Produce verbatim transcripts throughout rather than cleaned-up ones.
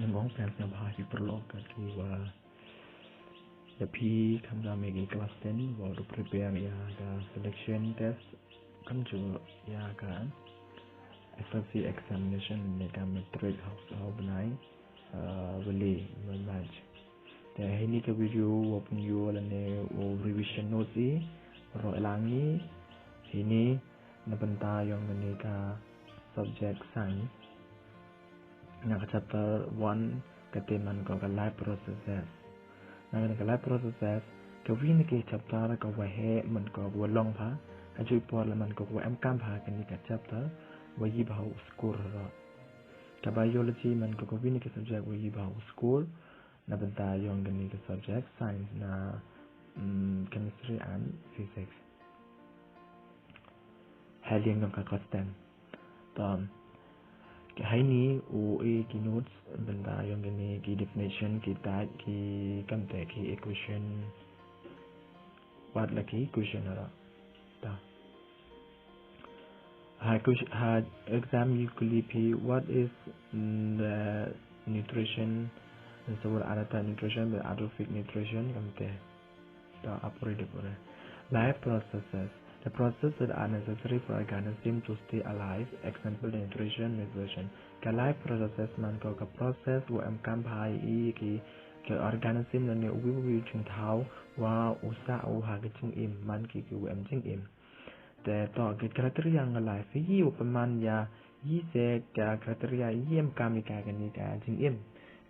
Ngan ong phi sngewbha ïa phi paralok, kat kiba ïa phi khamtam ïa ki class ten, ba u prepare ïa ka selection test, kumjuh ïa ka S S L C examination ne ka matric ha u bnai, uh, bali, bali March. Te ha kane ka video wat pynïoh lane u revision notes i, ro elangi, ha kane na bynta ïong kane ka subject science. Na ka chapter one, kata man ko ka life processes. Na kane ka life processes, ka wi na ki chapter ka wa heh man ko wa long bha, ha juh por la man ko wa em kam bha kane ka chapter, wa yi bha u score ro. Ka biology man ko ka wi na ki subject wa yi bha u score, na bynta ïong kane ka subject science na, mm, chemistry and physics. Ha liang ïong ka class ten. To, ha kane u e ki notes bynta ïong kane ki definition, ki type, ki kamte ki equation, wat la ki equation ara. To. Ha ques-, ha exam u kylli phi, what is, mm, the nutrition? So what are the nutrition, the atrophic nutrition, kamte. To, apore de pore. Life processes. The process that are necessary for organism to stay alive. Example, the nutrition, nutrition. Ka life processes man ko ka process wa em kam bha i ki, ki organism ne u wi u jingthaw wa u sah u ha ka jingim, man ki ki wa em jingim. Te to, ki criteria nga lai phi, i u pynman ïa i se ka criteria i em kam ïa ka kane ka jingim.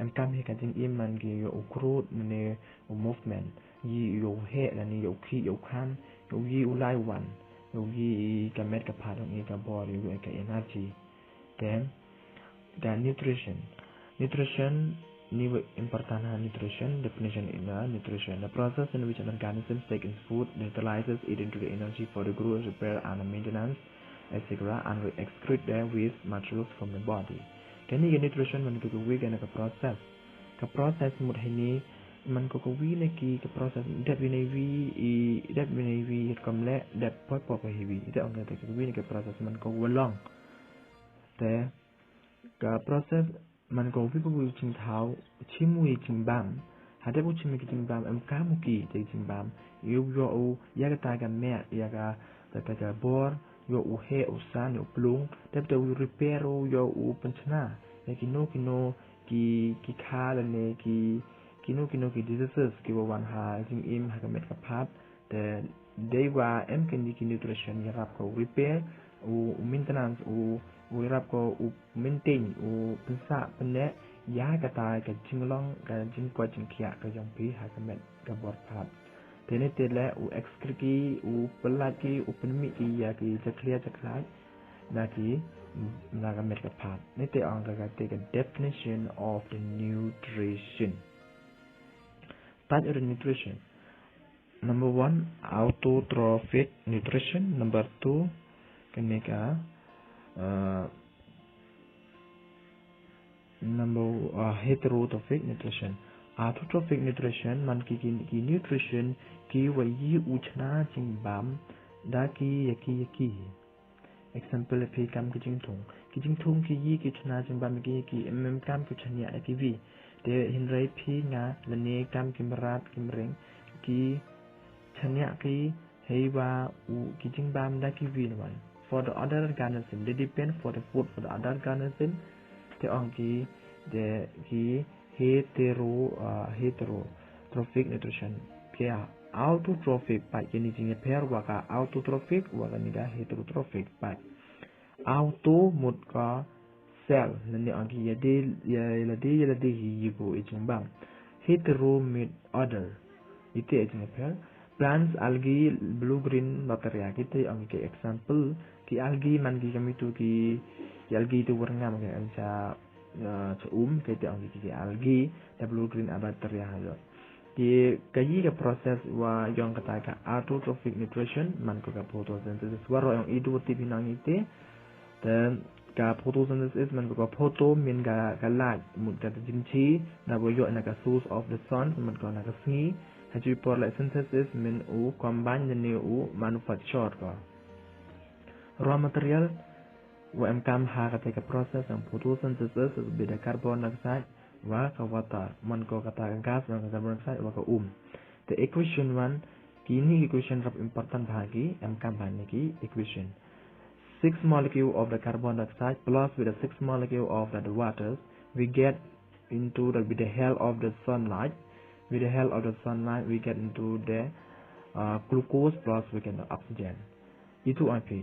Em kam ïa ka jingim man ki ïa u growth ne u movement. I ïa u heh lane ïa u khih, ïa u khan, ïa u yi u lai wan, ïa u yi ka met ka phad, ïa ka bor, ïa u ka energy. Then, the nutrition. Nutrition, ni important ha nutrition, definition in the nutrition. The process in which an organism take in food, utilizes it into the energy for the growth, repair and maintenance, et cetera, and we excrete the waste materials from the body. Kane ka nutrition man ka wi kane ka process. Ka process mut ha kane, man ka wi na ki ka process, dep wi na wi, i, dep wi na wi, kam le, dep poi poi ha wi, dep ong ka wi na ka process man ka wa long. Te, ka process man ko wi ko wi jingthaw, chim wi jingbam. Hadep u chim wi jingbam, em kam u ki te jingbam. Ïa u ïoh u, ïa kata ka met, ïa kata ka bor, ïoh u heh u san, ïoh u plung. Dep te u repair u, ïoh u pynchna. Ïa kino kino ki, ki kha lane ki, kino kino ki diseases ki wa wan ha jingim ha ka met ka phad. Te dei wa em kane ki nutrition ïarap ko u repair, u, u maintenance, u, u ïarap ko u maintain, u pynsah pynneh ïa kata ka jinglong, ka jingkoit jingkhiah ka jong phi ha ka met ka bor phad. Te ne te le u excrete ki, u pyllait ki, u pynmih ki ïa ki jakhlia jakhlait na ki, na ka met ka phad. Ne te ong ka, ka te ka definition of the nutrition. Type of the nutrition. Number one, autotrophic nutrition. Number two, kane ka, uh, number, uh, heterotrophic nutrition. Autotrophic nutrition man ki, ki, ki nutrition ki wa yi u chna jingbam da ki ïa ki ïa ki. Example phi kam ki jingthung. Ki jingthung ki yi ki chna jingbam ki, ki em em kam ki chaniah ïa ki wi. Te hynrei phi nga lane kam ki mrad ki mreng ki chaniah ki hei wa u ki jingbam da ki wi lwan. For the other organism, they depend for the food for the other organism. Te ong ki, te ki hetero, uh, heterotrophic nutrition. Phi ïa autotrophic pat, kine jingïapher wa ka autotrophic wa kane ka heterotrophic pat. Auto mut ka cell, lane ong ki ïa dei, ïa, ïa la dei, ïa la dei hi, hi ko i jingbam. Hetero mut other. Ite i jingïapher. Plants, algae, blue green bacteria. Kite ong ki example. Ki algae man ki kamitu ki, ki algae tu warngam ki em cha, uh, cha um, kite ong ki, ki algae, the blue green bacteria ha lo. Ki ka yi ka process wa ïong kata ka autotrophic nutrition, man ko ka photosynthesis. Wa ro ïong i du tip hi nang ite. Then ka photosynthesis man ko ka photo min ka, ka light, mut ka jingchi, na wa ïoh na ka source of the sun, man ko na ka sngi. Ha ju por la synthesis min u combine ne u manufacture ko. Raw material, wa em kam ha kata ka process ong photosynthesis, bida carbon dioxide, wa ka water, man ko kata ka gas, man ka carbon dioxide, wa ka um. Te equation one, kine ki equation rap important bha ki, em kam bha ne ki equation. Six molecule of the carbon dioxide plus with the six molecule of the waters, we get into the, with the help of the sunlight, with the help of the sunlight, we get into the uh, glucose plus we get the oxygen. Itu ai phi.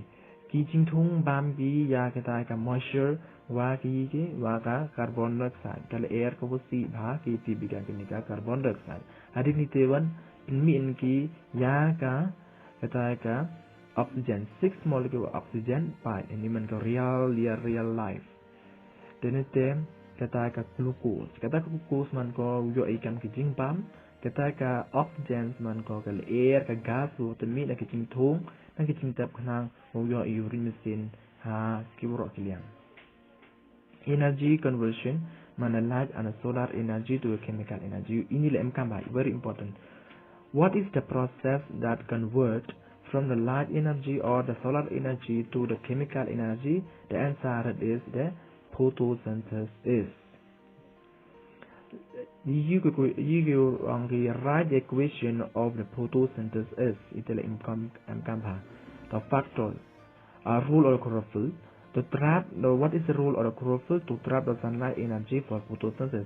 Ki jingthung bam ki ïa kata ka moisture wa ki ki wa ka carbon dioxide. Ka lyer ka wa sih bha ki ti bi ka kini ka carbon dioxide. Hadien ni te wan pynmih ki ïa ka kata ka oxygen. Six molecule oxygen, pi, ini man ka real, real, real life. Te ne te kata ka glucose. Kata ka glucose man ko ïoh i kam ki jingbam. Kata ka oxygen man ko ka lyer, ka gas, u te mih na ki jingthung, na ki jingtep khnang u ïoh i u ring machine ha ki waroh ki liang. Energy conversion, man a light and a solar energy to a chemical energy. Ini le em kam bha, very important. What is the process that convert from the light energy or the solar energy to the chemical energy? The answer is the photosynthesis. You, you, you, you on the right equation of the photosynthesis. Ite le em kam, em kam bha. The factor, a role of chlorophyll. To trap the, what is the role of the chlorophyll? To trap the sunlight energy for photosynthesis.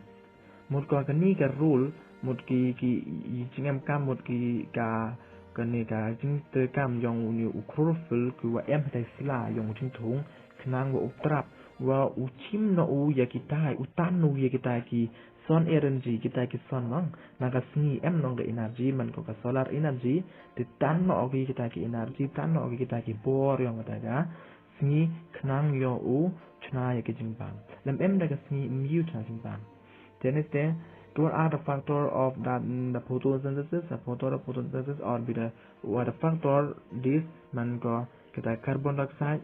Mut ko kani ka role, mut ki, ki, i jingem kam, mut ki ka, kani ka jingte kam yong uni u chlorophyll ki wa em te sla yong u jingthung, khnang wa u trap, wa u chim no u ïa kitai, u tan no u ïa kitai ki sun energy, kitai ki sun nong, na ka sngi em nong ka energy, man ko ka solar energy, te tan no u ki kitai ki energy, tan no u ki kitai ki bor yong kitai ka sngi, khnang ïoh u chna ïa ki jingbam. Lem em da ka sngi em ïoh chna jingbam. Te ne te, what are the factor of that, mm, the photosynthesis? The photo, the photosynthesis or be the, what the factor this man ko kata carbon dioxide,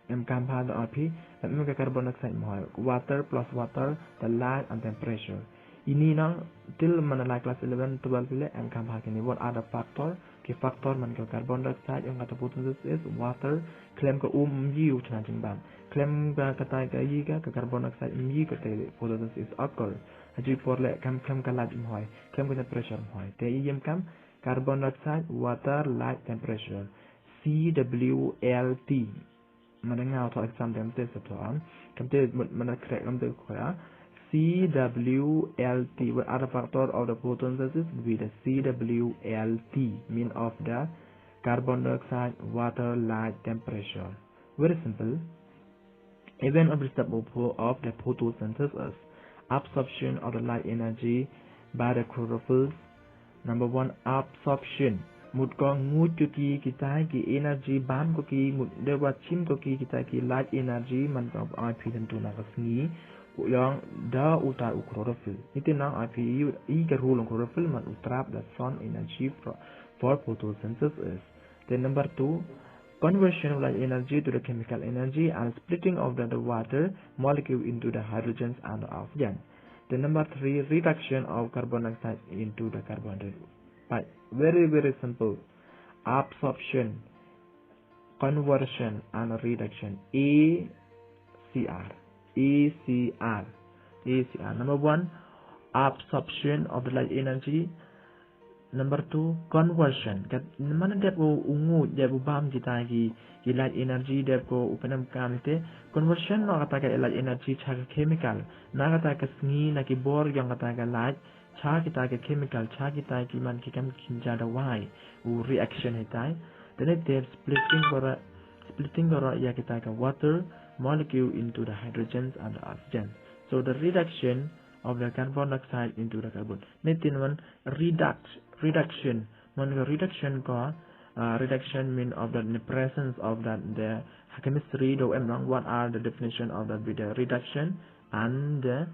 em kam bha da api, em ka carbon dioxide mo, water plus water, the light and temperature. Ini nang, til man la class eleven, twelve le, em kam bha kini, what are the factor? Ki factor man ka carbon dioxide, yong kata photosynthesis, water, khlem ka um ïoh chna jingbam. Khlem ka kata ka ïa ka, ka carbon dioxide ïoh kata photosynthesis occur. Hajui por le kam khlem ka light mhoi, khlem ka temperature mhoi. Te ïa em kam carbon dioxide, water, light, temperature. C W L T. Mana nga to exam dem te sa to an. Kam te mana crack kam te ko ya. C W L T. What are the factor of the photosynthesis? With the C W L T, mean of the carbon dioxide, water, light, temperature. Very simple. Even of the step of, of the photosynthesis, absorption of the light energy by the chlorophyll. Number one, absorption. Mut ko ngut ko ki kitai ki energy bam ko ki, mut de wa chim ko ki kitai ki light energy man ko ai phi tu na ka sngi. Yong da utar u chlorophyll. Ite nang ai phi i ka role chlorophyll man u trap the sun energy for, for photosynthesis. Then number two, conversion of light energy to the chemical energy and splitting of the, the water molecule into the hydrogens and the oxygen. Then number three, reduction of carbon dioxide into the carbohydrate. Right. Very, very simple. Absorption, conversion and reduction. A C R. A C R. A C R. Number one, absorption of the light energy. Number two, conversion. Kat, mana dep u, u ngut, dep u bam kita ki, ki light energy, dep ko u penem kam ite. Conversion no kata ka light energy cha ka chemical. Na kata ka sngi, na ki bor yong kata ka light, cha kita ka chemical, cha kita ki man ki kam kinja dawai. U reaction hitai. Then it dep splitting kora, splitting kora ya kita ka water molecule into the hydrogens and the oxygen. So the reduction of the carbon dioxide into the carbon. Nitin one reduct, reduction. Man ka reduction ko, uh, reduction mean of the, the presence of that, the chemistry do em nang. What are the definition of that with the reduction and the,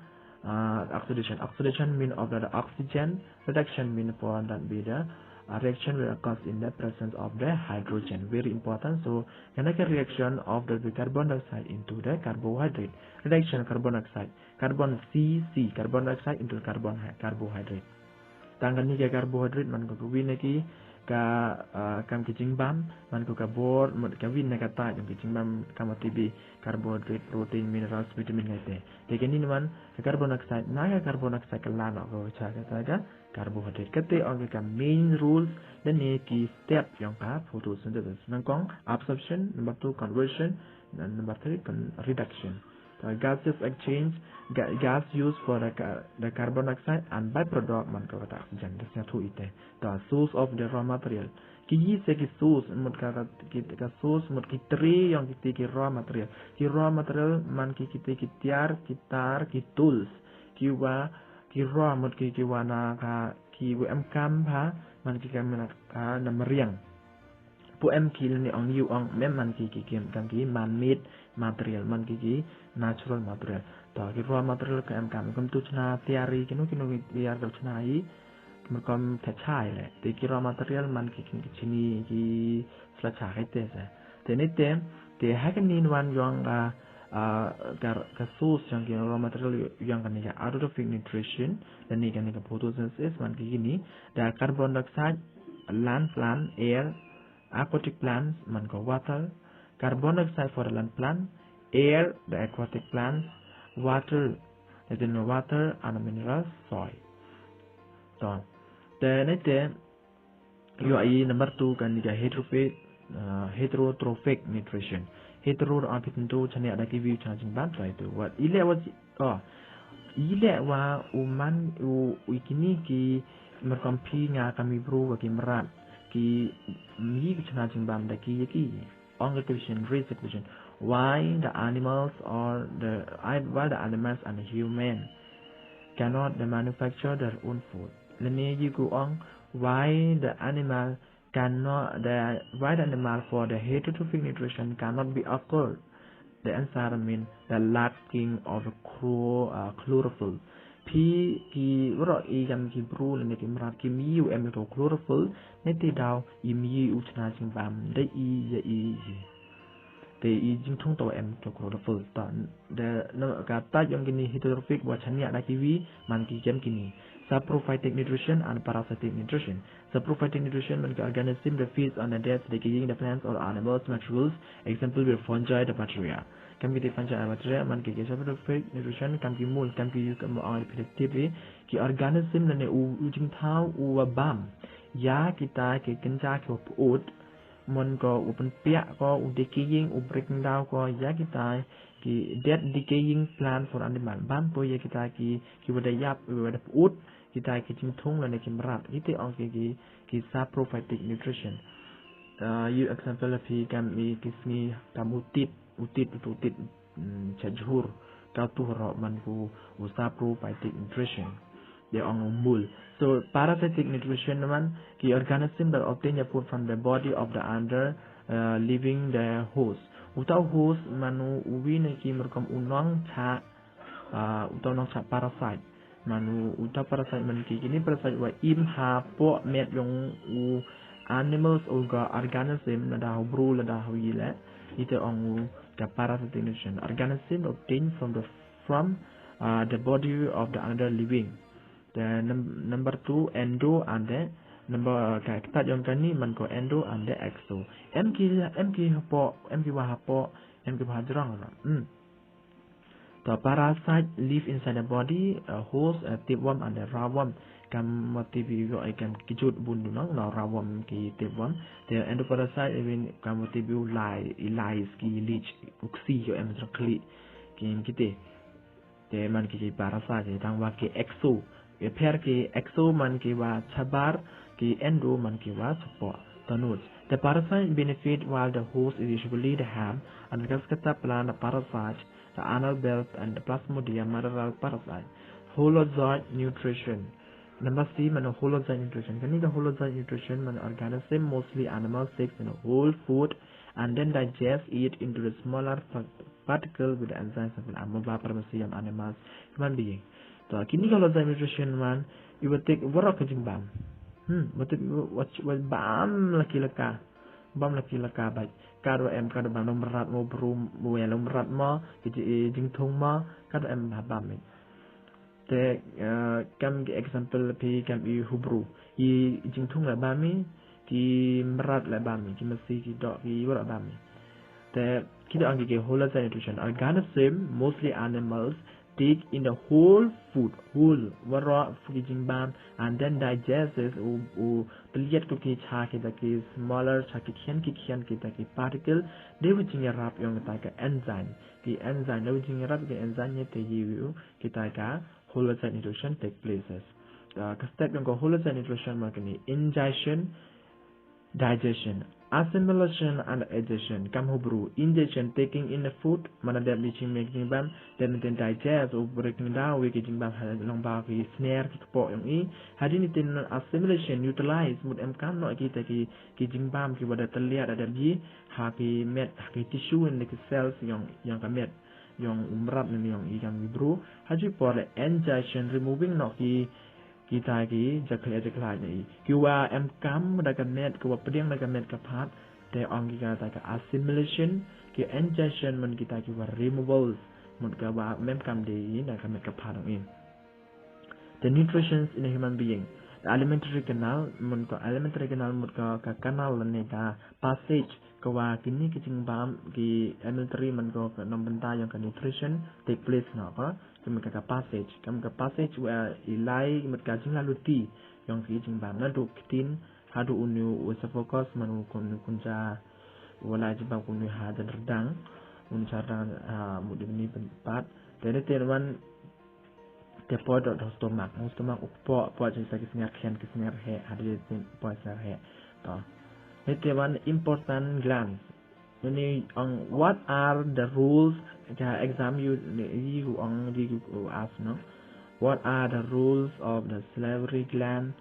uh, oxidation? Oxidation mean of the, the oxygen. Reduction mean for that with the, uh, reaction will occurs in the presence of the hydrogen. Very important. So, can I reaction of the, the carbon dioxide into the carbohydrate? Reduction carbon dioxide. Carbon C C, carbon dioxide into carbon hy-, carbohydrate. Tang kani ka carbohydrate man ka kawin na ki, ka, ah, kam ki jingbam, man ko ka bor, mut ka win na ka tait, ki jingbam, kam ki B, carbohydrate, protein, minerals, vitamin ngai te. Te kini man, ka carbon dioxide, na ka carbon dioxide ka lan ko cha ka ta ka carbohydrate. Kate ong ka main rules, lane ki step yong ka photosynthesis. Nang kong absorption, number two conversion, and number three con reduction. The gaseous exchange, ga gas used for the, ca the carbon dioxide and byproduct man ka ta oxygen. That's not who ite. The source of the raw material. Ki yi se ki source, mut ka, ka, ki, ka source, mut ki tre yong ki te ki raw material. Ki raw material man ki ki te ki tiar, ki tar, ki tools. Ki wa, ki raw mut ki ki wa na ka, ki wa em kam ha, man ki kam na ka na meriang. Pu em ki lane ong yu ong mem man ki ki kim kam ki man made material, man ki ki natural material. To ki raw material ka em kam kum tu chna tiari kinu kinu ki tiar ka chna yi. Merkom te chai le. Te ki raw material man ki kin ki chini ki sla cha kai te se. Te ni te, te ha ka nin wan yong ka, ah, ka, ka source yong ki raw material yong ka ni ka autotrophic nutrition, dan ni ka ni ka photosynthesis man ki kini, the carbon dioxide, land plant, air, aquatic plants, man ka water, carbon dioxide for the land plant, air, the aquatic plants, water, the water, and minerals, soil. To, te ni te, yo ai number two kan ni ka heterophic, uh, heterotrophic nutrition. Hetero da apitin tu chane ada ki view chana jingbam to itu. Wat ile wat, oh, ile wa uman u, u ikini ki merkompi nga kami bru wa ki merat ki mi ki chana jingbam da ki ya ki. On the question, raise the question. Why the animals or the, I- why the animals and the human cannot the manufacture their own food? Let me you go on. Why the animal cannot the why the animal for the heterotrophic nutrition cannot be occurred? The answer mean the lacking of chlo- uh, chlorophyll. Phi ki ro i gam ki bru le ne ki mrat ki mi u em to chlorophyll ne ti daw i mi u chna jingbam de i ya i. Te i jingthung to em to chlorophyll ta. De no ka ta yong kini heterotrophic wa chania da ki wi man ki kem kini. Saprophytic nutrition and parasitic nutrition. Saprophytic nutrition man ki organism that feeds on the dead decaying the plants or animals materials. Example be fungi, the bacteria. Kam ki te fungi and bacteria man ki ke saprophytic nutrition kam ki mul kam ki yu kam ang effectively ki organism ne u u jingthau u wa bam. Ya kita ke kenja ke put mon ko u pynpiah ko u decaying u breaking down ko ya kita ki dead decaying plant for animal bam ko ya kita ki ki wada yap wada put kita ki jingthung lane ki mrat kita ong ki ki ki saprophytic nutrition. Uh, you example of hi kam i ki sngi kam u tit u tit u tit mm, chajhur ka tu ro man ku u saprophytic nutrition. They ong u mul. So parasitic nutrition man ki organism that obtain their food from the body of the other uh, living the host. Without host manu uwi ne ki merkom unong cha uh, without nong cha parasite. Manu without parasite man ki kini parasite wa im ha po met yong u animals u ga organism na da bru la da wi le. Ite ong u the parasitic nutrition. Organism obtained from the from uh, the body of the another living. The num- number two endo and the number uh, ka kita jong kani man ko endo and the exo. Em ki em ki hapo em ki wa hapo em ki wa jrong. Hmm. The parasite live inside the body, uh, host, uh, tapeworm and the roundworm. Kam mati bi yo ai kam kijut bun dunang na roundworm ki tapeworm. The endoparasite even kam mati bi lai ilais ki lich uksi yo em srakli ki kite. Te man ki parasite te tang wa ki exo. Ye pher ki exo man ki wa chabar ki endo man ki wa chapo. Tanut. The parasite benefit while the host is usually the ham and kaskata plant the parasite the anal belt and the plasmodium mother parasite. Holozoite nutrition. Number C man holozoite nutrition. Kani ka holozoite nutrition man organism mostly animal seeks in a whole food and then digest it into the smaller particle with the enzymes of the ameba, paramecium animals, human being. To kini ka holozoite nutrition man iwa tik warok ka jingbam. Hmm, iwa tik wa bam laki laka. Bam laki laka bai. Kado em kado bam no merat mo bru mo yalo merat mo kiji jingthung mo kado em ha bam mi. Te uh, kam ki example pi kam i hubru i jingthung la bam mi. ki mrad la bam i, ki masi, ki doh, ki waroh bam i. Te ki da ong ki, ki holocyte nutrition. Organism, mostly animals, take in the whole food, whole, waroh ki jingbam, and then digests, u, u pynïaid ko ki sha kita ki smaller, sha ki khian ki khian kita ki particle, dei wa jingïarap yong kita ka enzyme. Ki enzyme, dei wa jingïarap ki enzyme ne te yi u kita ka holocyte nutrition take places. Uh, ka step yong ka holocyte nutrition man kani: ingestion, digestion, assimilation and digestion. Kam hubru, ingestion, taking in the food, man da dep i jingmih ki jingbam, then, then digest, u breaking down ïa ki jingbam ha long ba ki sner ki kpoh yong i. Hadien i, then assimilation, utilize, mut em kam noh kita ki, ki jingbam ki wa da tylliat da dep i ha ki met, ha ki tissue ne ki cells yong, yong ka met, yong u mrad ne yong i, kam i bru. Hajuh i por le ingestion, removing noh ki, kita ki jakhlia jakhlia ne i, ki wa em kam da ka met, ki wa pdiang da ka met ka phad, te ong ki kata ka assimilation. Ki ingestion man kita ki wa removals, mut ka wa em kam de i na ka met ka phad ong i. The nutritions in a human being. The alimentary canal, mut ka alimentary canal, mut ka, ka canal ne ka passage ka wa kini ki jingbam, ki alimentary, man ko ka nongbynta yong ka nutrition take place noh ka, ka mut ka, ka passage, ka mut ka passage wa i lai, mut ka jinglaluti yong ki jingbam naduh ktien haduh une u esophagus, man u kun, u kunja, u lai jingbam, kun u ha jan rdang, un jan rdang, ah, mut dei ni pynpat. Te dei te wan te poi dot dot stomach. Stomach u poi, poi jong kita ki sner khian ki sner heh, hadien te poi sner heh. To. Te te wan important glands. Ni ong, what are the rules? Ka exam you, you ong, you ask, no? What are the rules of the salivary gland?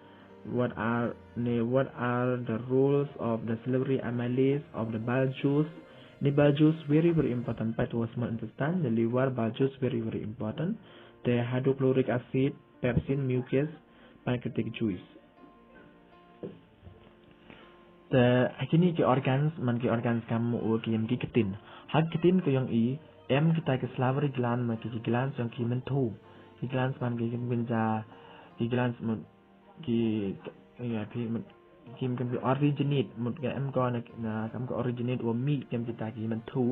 What are, ni, what are the rules of the salivary amylase, of the bile juice? Ni bile juice very, very important. Part of small intestine, the liver, bile juice very, very important. The hydrochloric acid, pepsin, mucus, pancreatic juice. Te ha kini ki organs, man ki organs kam u ki em ki ktien. Ha ktien ka yong i, em kita ki salivary gland, man ki, ki glands yong ki mynthu. Ki glands man ki, ki mynja, ki glands mut ki, ya, ki mut, ki em, ki originate, mut ka em ko na, na kam ka originate wa mih kem kita ki mynthu,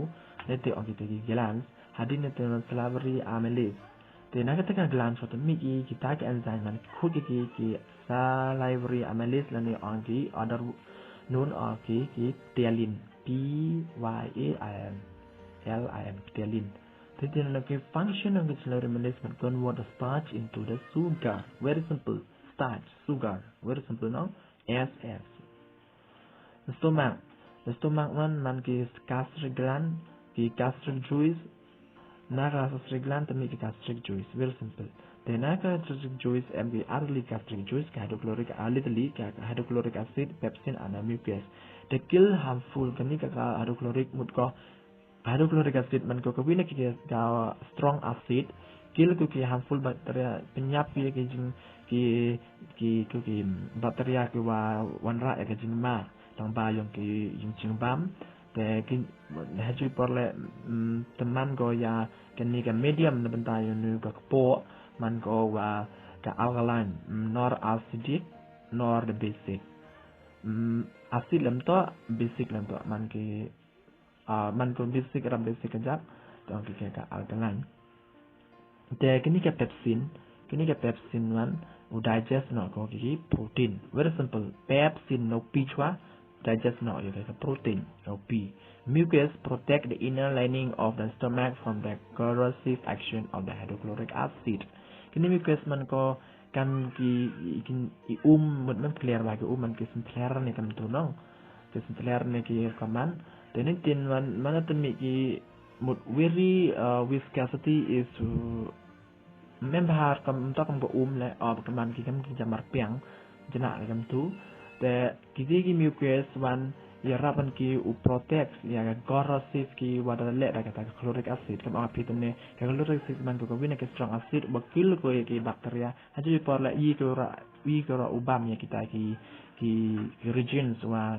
ne te ong kita ki glands. Hadien ne te salivary amylase. Te na kata ka glands wa te mih ki, kita ki enzyme, man ki khut ki, ki, ki salivary amylase, lane ong ki other known ong ki, ki ptyalin. P Y A L I N. L I N, ptyalin. Te te na ki function ong ki salivary amylase, man convert the starch into the sugar. Very simple. Starch, sugar. Very simple, no? S S. Stomach. Stomach wan man ki gastric gland, ki gastric juice. Na ka gastric gland te mih ki gastric juice. Very simple. Te na ka gastric juice em ki ar tylli gastric juice, ka hydrochloric, ar tylli ka hydrochloric acid, pepsin and mucus. Te kill harmful, kani ka, ka hydrochloric mut ko hydrochloric acid man ko ka wi na ki, ki, ka strong acid, kill ko ki harmful bacteria, pynïap ki, ki jing, ki, ki, ko ki bacteria ki wa wanrah ïa ka jingma tang ba yong ki, yong jingbam. Te ki, hajuh i por le, mm, te man ko ïa kani ka medium na bynta yong nu ka kpoh, man ko wa ka alkaline, mm, nor acidic, nor the basic. Mm, acid lem to, basic lem to, man ki, ah, man ko basic, rap basic ka jap, to ki, ki ka alkaline. Te kini ka pepsin, kini ka pepsin wan u digest noh ko ki protein. Very simple. Pepsin, no P chwa, digest noh ïa ka protein, no P. Mucus protect the inner lining of the stomach from the corrosive action of the hydrochloric acid. Kini mucus man ko kan ki, ki, i um, mut mem clear ba ki um man ki sentler ne kam tu nong. Ki sentler ne ki kaman. Te ni tin man, man te mih ki mut very, uh, viscosity is, uh, mem bha kam to kam ka um le, oh, kaman ki kam ki jamar piang, jana le kam tu. Te ki, ki mucus wan ïarap ban ki u protect ïa ka corrosive ki wa da leh da kata ka chloric acid. Kam ong phi te ne, ka chloric acid man ko ka wi na ki strong acid, wa kill ko ïa ki bacteria. Hajuh i por le i ko ra, i ko ra u bam ïa kita ki, ki, ki regions wa,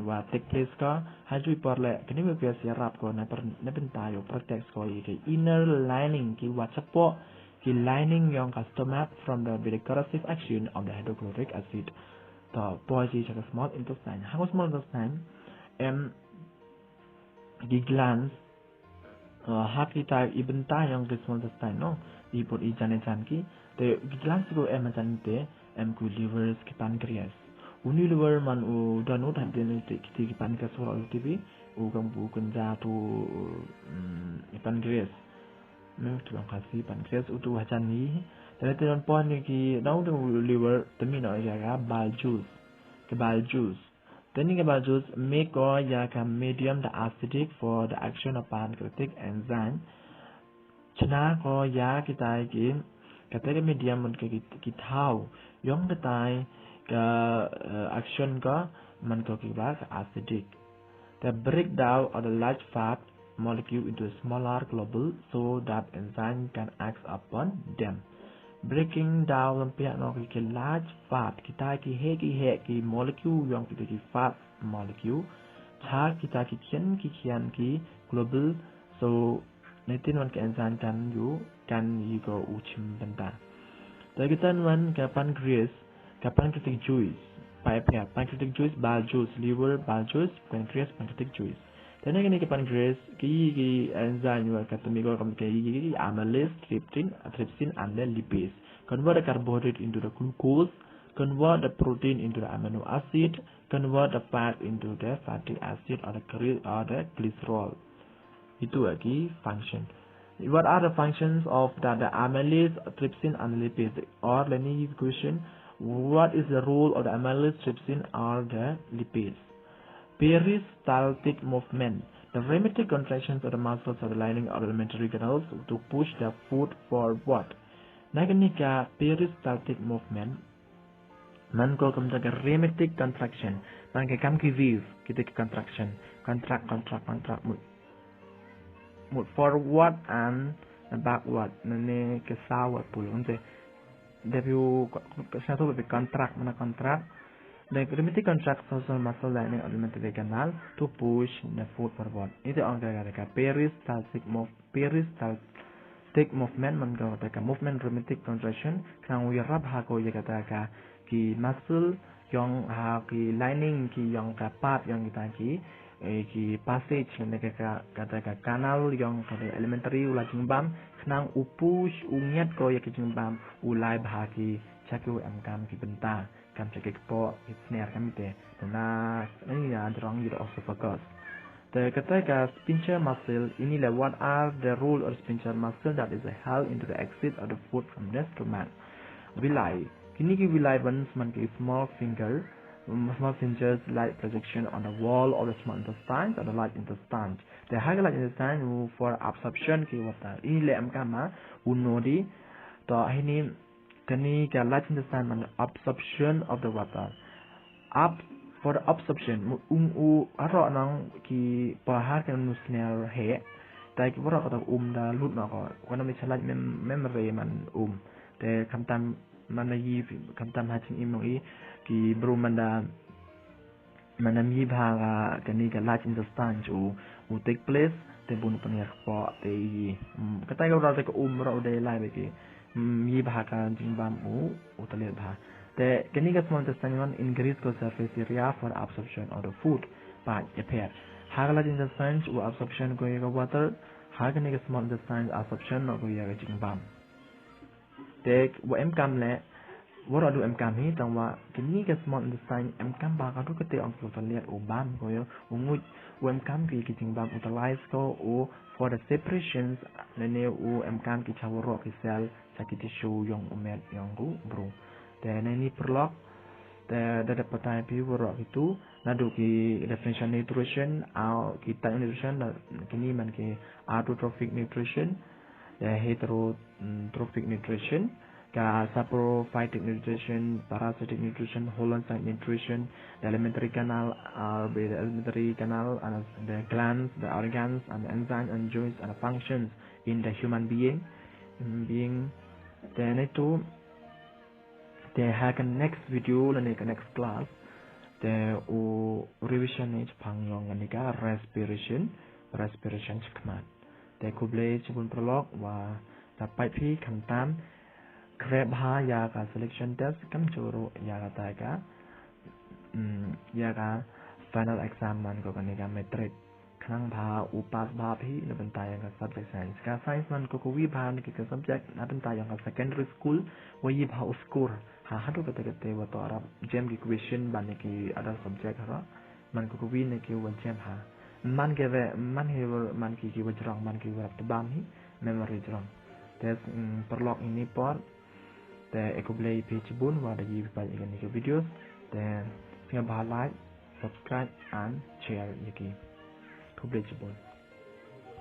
wa take place ko. Hajuh i por le kini mucus ïarap ko na per, na bynta ïa u protect ko ïa ki inner lining ki wa chapoh, ki lining yong ka stomach from the, by the corrosive action of the hydrochloric acid. To poi ki sha ka small intestine. Ha ka small intestine em ki glands, uh, ha kita i bynta yong ki small intestine, no, i bun i jan i jan ki. Te ki glands ko em jan te em ki liver, ki pancreas. Uni liver man u don u dan den te ki, ki pancreas wala u T B u kam bu kun ja tu, mm, i pancreas. Mem tu long kasi pancreas u tu hajan ni. Te te non pon ni ki dau tu liver te mi no ya ga bile juice. Ki bile juice. Te ni ki bile juice me ko ya ka medium da acidic for the action of pancreatic enzyme. Chna ko ya kitai ki, kitai ki medium man ki, ki, ki thaw. Yong kitai ka, uh, action ko man ko ki ba ka acidic. The breakdown of the large fat molecule into a smaller globule so that enzyme can act upon them. Breaking down lam pia no ki, ki large fat, kitai ki he, ki he, ki molecule yong kitai ki fat molecule. Cha kitai ki khian, ki khian ki globule. So, netin wan ki enzyme kan yu, kan yu ko u chim bynta. Te kitan wan ka pancreas, ka pancreatic juice. Pai pia, pancreatic juice, bile juice, liver, bile juice, pancreas, pancreatic juice. Te ne kini ki pancreas, ki, ki enzyme wa ka temi ko kam ki, ki, ki amylase, trypsin, trypsin and the lipase. Convert the carbohydrate into the glucose, convert the protein into the amino acid, convert the fat into the fatty acid or the gly-, or the glycerol. Itu ki function. What are the functions of the, the amylase, trypsin and lipase? Or any question, what is the role of the amylase, trypsin or the lipase? Peristaltic movement. The rheumatic contractions of the muscles of the lining of the alimentary canals to push the food forward. Na kani ka peristaltic movement, man ko kam ta ka rheumatic contraction. Man ka kam ki wave, kita ki contraction. Contract, contract, contract, move. Move forward and backward. Nane ke sawa pull. Nte, debu, ke satu lebih contract, mana contract. The rheumatic contractions of muscle lining of the alimentary canal to push the food forward. Itu ang ka, ka, ka peristaltic move. Peristaltic movement, man ka, ka movement rheumatic contraction, khnang u ïarap ha ko ïa kata ka ki muscle yong ha ki lining ki yong ka part yong kita ki, eh, ki passage ne ka, ka, kata ka canal yong ka alimentary u la jingbam, khnang u push, u ngiat ko ïa ki jingbam, u lai bha ki cha ki u em kam ki bynta. Kam cha ki kpoh, ki sner kam ite. Na, na, na, jrong ïa esophagus. Te kata ka sphincter muscle, ini le, what are the role of sphincter muscle that is held into the exit of the food from the stomach? Villi. Kini ki villi ban sman ki small finger, um, small fingers like projection on the wall of the small intestine or the large intestine. Te ha ka large intestine, u, for absorption ki water. Ini le em kam ha, u nodi, to hini, kani ka large intestine man absorption of the water. Ab-, for the absorption, mu-, ung u aro nang ki pahar kan nu sner he. Tai ki waroh kata um da lut na ko. Kana mi chalaj mem-, memory man um. Te khamtam man na yi, khamtam ha jingim nong i, ki bru man da man ym yi bha ka, kani ka large intestine u, u take place, te bun pynïar kpoh te yi. Hmm, kata ka waroh te ka um waroh u dei lai bha ki. Hmm, yi bha ka jingbam u, u taliat bha. Te kani ka small intestine wan increase ka surface area for absorption of the food. Pat ïapher. Ha ka large intestine u absorption ko ïa ka water, ha kani ka small intestine absorption ko ïa ka jingbam. Te wa em kam le, waroh du em kam hi, tang wa kini ka small intestine em kam ba ka du kate ong ki u taliat u bam ko ïa, u nguid, u em kam ki ki jingbam utilize ko u for the secretions, lane u em kam ki cha waroh ki cell, cha ki tissue yong u met yong u bru. Te nani paralok, te da da patai phi waroh ki tu, naduh ki definition nutrition, au ki type nutrition, da kini man ki autotrophic nutrition, the heterotrophic nutrition, ka saprophytic nutrition, parasitic nutrition, holocyte nutrition, the alimentary canal, uh, the alimentary canal, and the glands, the organs, and the enzymes and joints and functions in the human being, human being. Then itu, te ha ka next video, lane ka next class, te u revision ne chapang long ani ka respiration, respiration chakhmat. Te khublei chibun paralok wa da pait phi khamtam, khreh bha ïa ka selection test kam churu ïa kata ka mm, ïa ka final exam man ko kane ka matric. Khnang ba u pass bha hi na bynta ïa ka subject science. Ka science man ko kawi bha na ki ka subject na bynta ïa ka secondary school, wa ïa bha u score ha haduh kata kata wa to arap jem ki question ban ïa ki other subject ha. Man ko kawi na ki wa jem ha. Man ki wa, man ki wa, man ki ki wa jrong, man ki wa rap tebam hi, memory jrong. Te, mm, paralok ini por, te e khublei phi chibun wa da ïa phi peit ïa kane ka videos. Te sngewbha like, subscribe and share ïa ki. Khublei chibun.